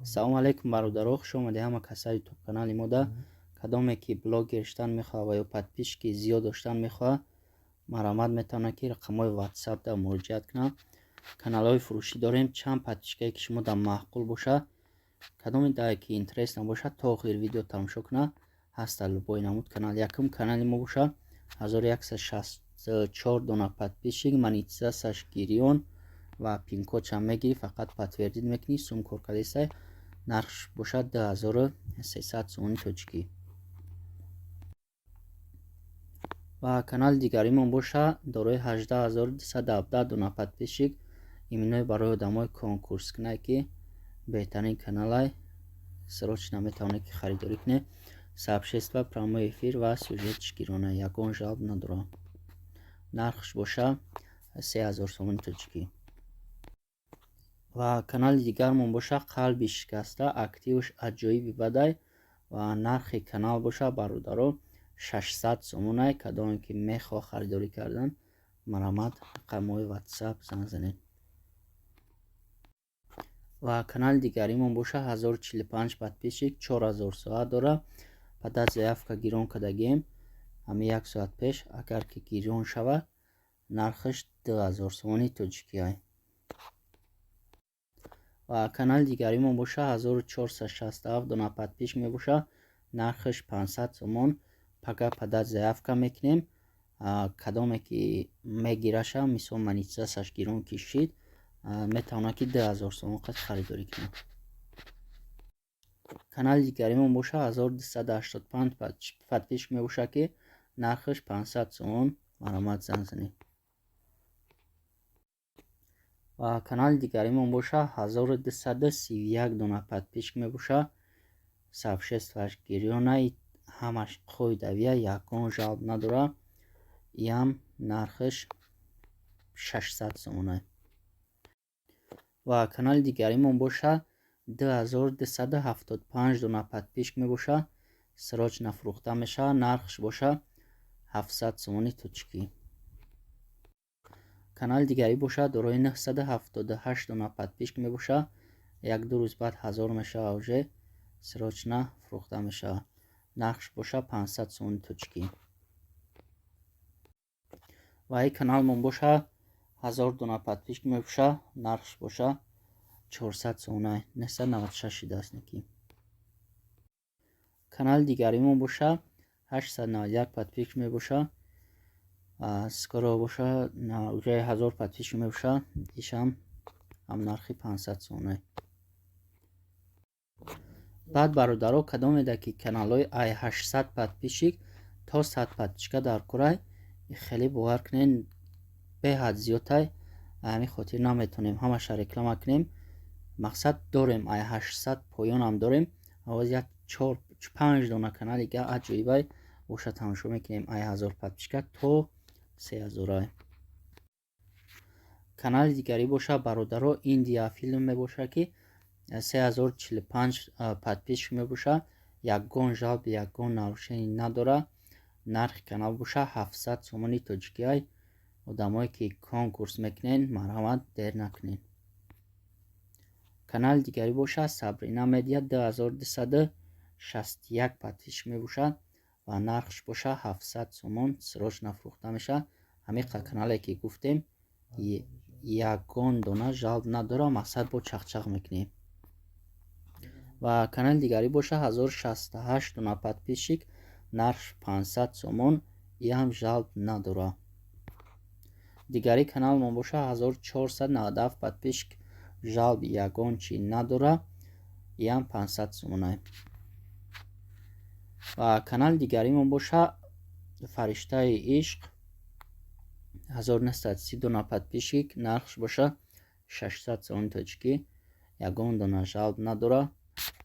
Салому алейкум, бародаро, хуш омадед ҳама касаи ютуб канали мода. Кадоме ки блогер шудан мехоҳад ва ё подписчики зиёд доштан мехоҳад, марҳамат, метавонад, ки рақамҳои ватсап дар муроҷиат кунад. Каналҳои фурӯшӣ дорем, чанд подписчикае ки шумо дар маъқул бошад. Кадоме дар ки интерес набошад, то охири видео тамошо кунад. Ҳаста любой намуд канал. Якум канали мо бошад, 1164 дона подписчик, монетизатсияш гирён ва пинкодшам мегирӣ, фақат подтвердить мекунӣ, сум кор кардистай. Нархш бошад 2300 сомони тоҷикӣ. Ва канали дигаримон бошад, дорои 18 217 дона подписчик, иминои барои одамои конкурскунае, ки беҳтарин каналай, срочно метавонед, ки харидорӣ кунед. Сообщество, прямой эфир ва сюжетш гирона, ягон жалоб надорад. Нархш боша 3000 сомони тоҷикӣ. Ва канали дигармон боша, «Қалби шикаста», активш аҷоиби бадай ва нархи канал боша, бародаро, 600 сомонай. Кадоме ки мехоҳ харидорӣ кардан, марҳамат, рақамҳои ватсап занг занед. Ва канали дигаримон боша, 1045 подписчик, 4000 соат дорад. Подать заявка гирон кардагием ҳами як соат пеш. Агар ки гирён шавад, нархаш 2000 сомони тоҷикиай. Ва канали дигаримон боша, 1467 дона подписчик мебошад, нархаш 500 сомон. Пага подать заявка мекунем. Кадоме ки мегираша, мисол, монетизатсияш гирон кишид, метавонад, ки 2000 сомон қад харидорӣ кунад. Канали дигаримон боша, 1285 подписчик мебошад, ки нархаш 500 сомон. Марҳамат, занг занед. Ва канали дигаримон боша, 1231 дона подписчик мебошад, сообществоаш гирёнай, ҳамаш қоидавия, ягон жалоб надорад. Иам нархаш 600 сомонай. Ва канали дигаримон боша, 2275 дона подписчик мебошад, срочно фурӯхта мешавад, нархш боша 700 сомони тоҷикӣ. Канали дигарӣ бошад, дорои 978 дона подписчик мебошад, 1-ду рӯз баъд 1000 мешавад, уже срочно фурӯхта мешавад, нархш боша 500 сомони тоҷикӣ. Ва ин каналмон боша, 1000 дона подписчик мебошад, нархш боша 400 сомона, 996 шидааст неки. Канали дигаримон боша, 891 подписчик мебошад, скоро боша уже 1000 подписчик мебошад, ишам ҳам нархи 500 сомона. Баъд, бародаро, кадомеда ки каналҳои ай 800 подписчик то 100 подписчика дар курай, хеле бовар кунед, беҳад зиёдтай. Ҳамин хотир наметонем ҳамаша реклама кунем. Мақсад дорем, ай 800 поёнам дорем. Аваз як чор панҷ дона канали га аҷоибай боша, тамошо мекунем, ай 1000 подписчика то 3000-ай. Канали дигарӣ боша, бародаро, «Индия филм» мебошад, ки 3045 подписчик мебошад, ягон жалоб, ягон нарушение надорад. Нархи канал боша 700 сомони тоҷикиай. Одамое ки конкурс мекунед, марҳамат, дер накунед. Канали дигарӣ бошад, «Сабрина Медиа», 2261 подписчик мебошад ва нархш боша 700 сомон, срочно фурӯхта мешавад. Ҳамин канале ки гуфтем, ягон дона жалоб надорад, мақсад бо чақчақ мекунем. Ва канали дигарӣ боша, 1068 дона подписчик, нархш 500 сомон, иам жалоб надорад. Дигари каналмон боша, 1497 подписчик, жалоб ягон чи надорад, иам 500 сомонай. Ва канали дигаримон боша, «Фариштаи ишқ», 1930 дона подписчик, нархш боша 600 сомони тоҷикӣ, ягон дона жалоб надорад.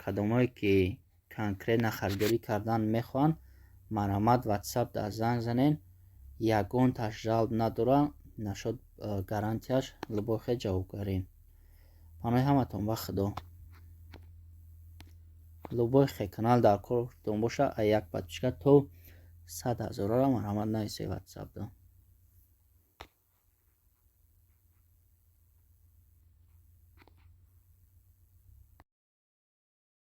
Кадомое ки конкретно харидорӣ кардан мехоҳанд, марҳамат, ватсап дар занг занед. Ягонташ жалоб надорад, нашод гарантияш любой хел ҷавобгарем. Паноҳи ҳаматон ба Худо. Любой хел канал дар кортон боша, аз як подписчика то 100 ҳазорара, марҳамат, нависед ватсапда.